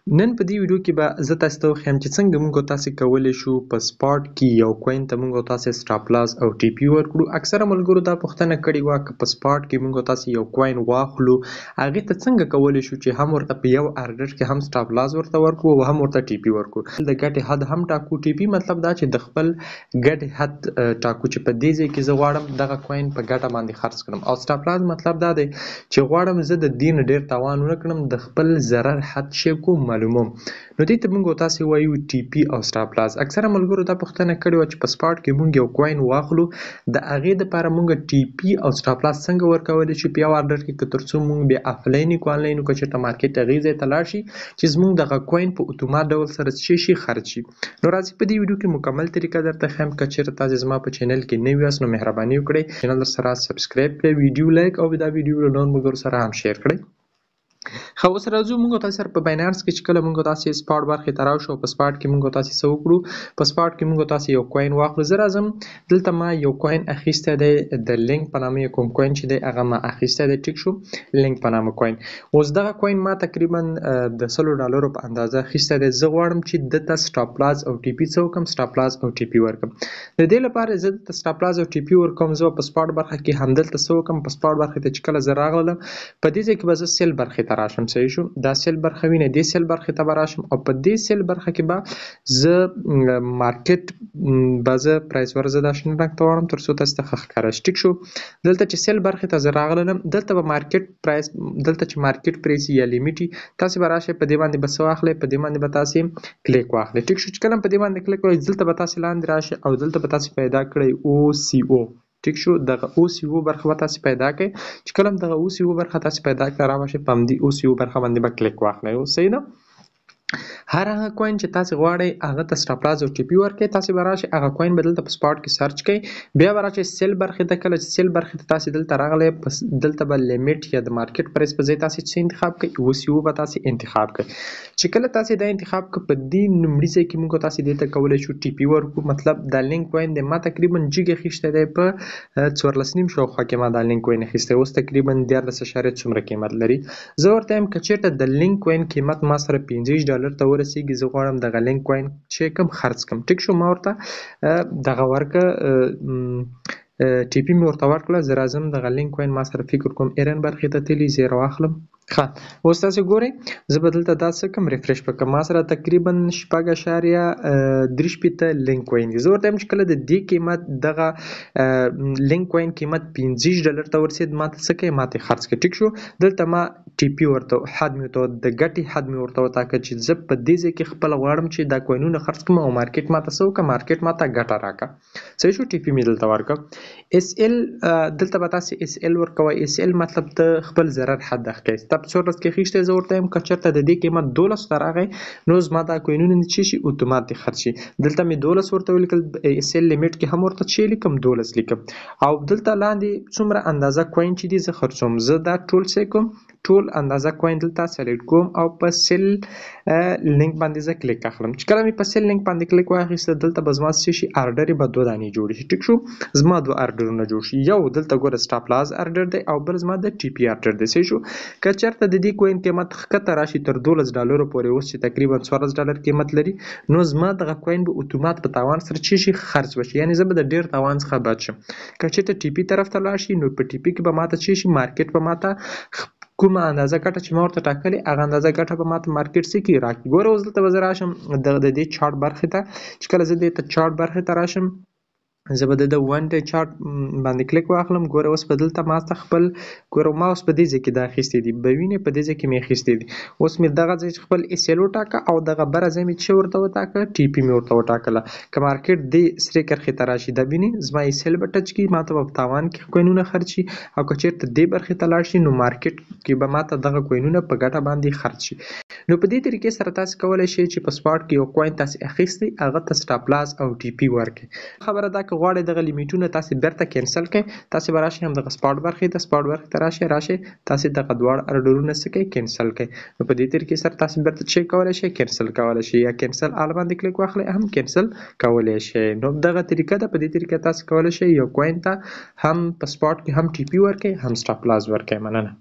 نن په دې ویډیو کې به زه تاسو ته وښیم چې څنګه موږ تاسو کولی شو په spot کې یو coin ته موږ تاسو stop loss او TP ورکړو. اکثره ملګرو دا پوښتنه کړې وه که په spot کې موږ تاسو یو coin واخلو، هغې ته څنګه کولی شو چې هم ورته په یو order کې هم stop loss ورته ورکړو او هم ورته TP ورکړو. د ګټې حد هم ټاکو. TP مطلب دا چې د خپل ګټې حد ټاکو چې په دې ځای کې زه غواړم دغه coin په ګټه باندې خرڅ کړم، او stop loss مطلب دا دی چې غواړم زه د دې نه ډېر تاوان ونه کړم، د خپل ضرر حد شی کوم معلوموم. نو دې ته موږ تاسو وایو TP او stop loss. اکثره ملګرو دا پوښتنه کړې وه چې په spot کې موږ یو coin واخلو، د هغې دپاره موږ TP او stop loss څنګه ورکولی شو په یو order کې، که تر څو موږ بیا افلاین کړو انلاین، که چېرته market هغې ځای ته لاړ شي چې زموږ دغه coin په اتومات ډول سره څه شي خرڅ شي. نو راځئ په دې ویډیو کې مکمل طریقه درته ښیم. که چېرته تاسې زما په channel کې نوي یاست نو مهرباني وکړئ channel در سره subscribe کړئ، ویډیو like او دا ویډیو له نور ملګرو سره هم share کړئ. ښه، اوس راځو موږ تاسو سره په Binance کې چې کله موږ تاسو spot برخې ته راشو، په spot کې موږ تاسو څه وکړو، په spot کې موږ تاسو یو coin واخلو. زه راځم دلته ما یو coin اخیستی دی، د لینک په نامه یو کوم coin چې دی هغه ما اخیستی دی، ټیک شو، لینک په نامه coin. اوس دغه coin ما تقریبا د 100 ډالرو په اندازه اخیستی دی. زه غواړم چې دته stop loss او TP څه وکړم، stop loss او TP ورکړم. د دې لپاره زه دته stop loss او TP ورکوم. زه په spot برخه کې همدلته څه وکړم، په spot برخې ته چې کله زه راغلم په دې ځای کې به زه sell برخې ته راشم. صحیح شو، دا sell برخه وینئ، دې sell برخې ته به راشم او په دې sell برخه کې به زه market به زه price ورزه دا شنه رنګ ته واړم تر څو تاسو ته ښه ښکاره شي. ټیک شو، دلته چې sell برخې ته زه راغلم، دلته به market price، دلته چې market price یا limit تاسو به راشئ په دې باندې به څه واخلئ، په دې باندې به تاسو کلیک واخلئ. ټیک شو، چې کله په دې باندې کلیک وکړئ دلته به تاسو لاندې راشئ او دلته به تاسو پیدا کړئ OCO. ټیک شو، دغه OCO برخه به تاسو پیدا کړئ. چې کله دغه OCO برخه تاسو پیدا کړئ را به شئ په همدې OCO برخه باندې به کلیک واخلئ. صحیح ده، هر هغه coin چې تاسو غواړئ هغه ته stop loss او TP ورکړئ، تاسو به راشئ هغه coin به دلته په spot کې search کړئ، بیا به راشئ sell برخې ته. کله چې sell برخې ته تاسو دلته راغلی، پس دلته به limit یا د market price په ځای تاسو څه انتخاب کړئ، OCO به تاسو انتخاب کړئ. چې کله تاسو دا انتخاب کړئ په دې لومړي ځای کې موږ تاسو دې ته کولی شو TP ورکړو. مطلب دا لینک coin دی، ما تقریبا جګ اخیستی دی په 14.5 شاوخوا کې ما دا لینک coin اخیستی، اوس تقریبا 13 اشاریه څومره قیمت لري. زه ورته وایم که چېرته د لینک coin قیمت ما سره 25 ډالر ته ورسیږي، زه غواړم دغه لینک coin چې کوم خرڅ کړم. ټیک شو، ما ورته دغه ورکه TP مې ورته ورکړه. زه راځم دغه لینک coin ما سره فکر کوم earn برخې ته تللی، زه یې راواخلم. ښه، اوس تاسو ګورئ زه به دلته دا څه کوم refresh وکړم، ما سره تقریبا 6.63 لینک coin دي. زه ورته وایم چې کله د دې قیمت دغه لینک coin قیمت 25 ډالر ته ورسېد ما ته څه کوي، ما ته خرڅ کړي. ټیک شو، دلته ما TP ورته حد مې ورته د ګټې حد مې ورته وټاکه چې زه په دې ځای کې خپله غواړم چې دا coin ونه خرڅ کړم او market ما ته څه وکړه، market ما ته ګټه راکړه. صحیح شو، TP مې دلته ورکړه. SL دلته به تاسو SL ورکوئ. SL مطلب ته خپل ضرر حد ښکاري. ستا په 14 کې اخیستی، زه ورته وایم که چېرته د دې قیمت 12 ته راغی نو زما دا coin ونه چې شي اتومات دې خرڅ شي. دلته مې 12 ورته ولیکل، SL limit کې هم ورته چې لیکم 12 لیکم، او دلته لاندې څومره اندازه coin چې دي زه خرڅوم. زه دا ټول څه کوم، ټول اندازه coin دلته select کوم او په sell لینک باندې زه کلیک اخلم. چې کله مې په sell link باندې کلیک واخیست دلته به زما څه شي order به دوه دانې جوړ شي. ټیک شو، زما دوه order ونه جوړ شي، یو دلته ګوره stop loss order دی او بل زما د TP order دی. صحیح شو، که چېرته د دې coin قیمت ښکته راشي تر 12 ډالرو پورې، اوس چې تقریبا 14 ډالر قیمت لري، نو زما دغه coin به اتومات په تاوان سره چې شي خرڅ وشي، یعنی زه به د ډېر تاوان څخه بچ شم. که چېرته TP طرف ته لاړ شي نو په TP کې به ماته چې شي market به ماته کومه اندازه ګټه چې ما ورته ټاکلې هغه اندازه ګټه به ماته market څه کړي راکړي. ګوره اوس دلته به زه راشم د دې چارټ برخې ته. چې کله زه دې ته چارټ برخې ته راشم زه به د one day chart باندې کلیک واخلم. ګوره اوس به دلته ما ته خپل ګوره ما اوس په دې ځای کې دا اخیستي دي، به وینې په دې ځای کې مې اخیستي دي. اوس مې دغه ځای خپل SL وټاکه او دغه بره ځای مې چې ورته وټاکه TP مې ورته وټاکله. که market دې سرې کرښې ته راشي دا وینې زما SL به touch کړي، ما ته به په تاوان کې coin ونه خرڅ شي، او که چېرته دې برخې ته لاړ شي نو market کې به ما ته دغه coin ونه په ګټه باندې خرڅ شي. نو په دې طریقې سره تاسو کولی شئ چې په spot کې یو coin تاسو اخیستی هغه ته stop loss او TP ورکړئ. خبره دا که غواړئ دغه limit ونه تاسو بیرته cancel کړئ، تاسو به راشئ هم دغه spot برخې ته، spot برخې ته راشئ، راشئ تاسو دغه دواړه order ونه څه کړئ cancel کړئ. نو په دې طریقې سره تاسو بیرته چک کولی شئ، cancel کولی شئ، یا cancel all باندې کلیک واخلئ هم cancel کولی شئ. نو دغه طریقه ده، په دې طریقه تاسو کولی شئ یو coin ته هم په spot کې هم TP ورکړئ هم stop loss ورکړئ. مننه.